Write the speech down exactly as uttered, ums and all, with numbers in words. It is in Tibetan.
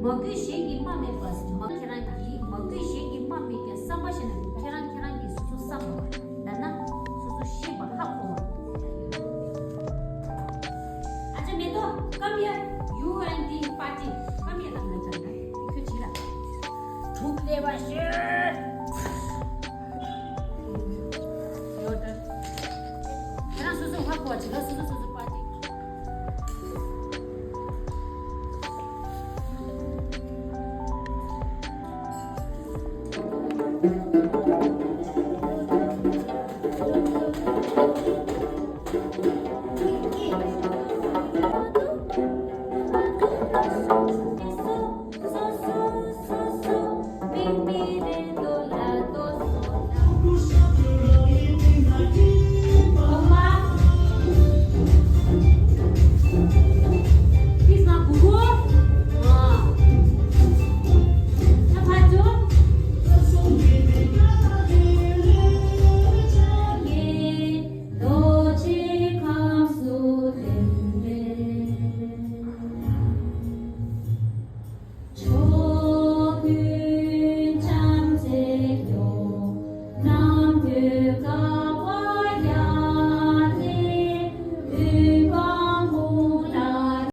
མ་གུས་གཞན་གྱིས་རྨ་མེད་པ། མ་ཁྱེད་རང་གིས་མ་གུས་གཞན་གྱིས་རྨ་མེད་ཀྱང་བསམ་པ་ཞིག་ན་ཁྱེད་རང་ཁྱེད་རང་གིས་སོ་སོ་བསམ་པ་ལྟར་ན་སོ་སོ་ཤེས་པ་ཧ་གོ་བ། ཨ་ཅག་མེ་ཏོག come here, you and the party, come here. ལབ་ན་ཅག་ད་ཁྱོད་ཅི་ལ་དུག་ལས་པ་ཤོད། ཡོད་ད། ཁྱེད་རང་སོ་སོ་ཧ་གོ་བ་ཅིག་ལ་སོ་སོ་སོ་སོ་པར་ཊི།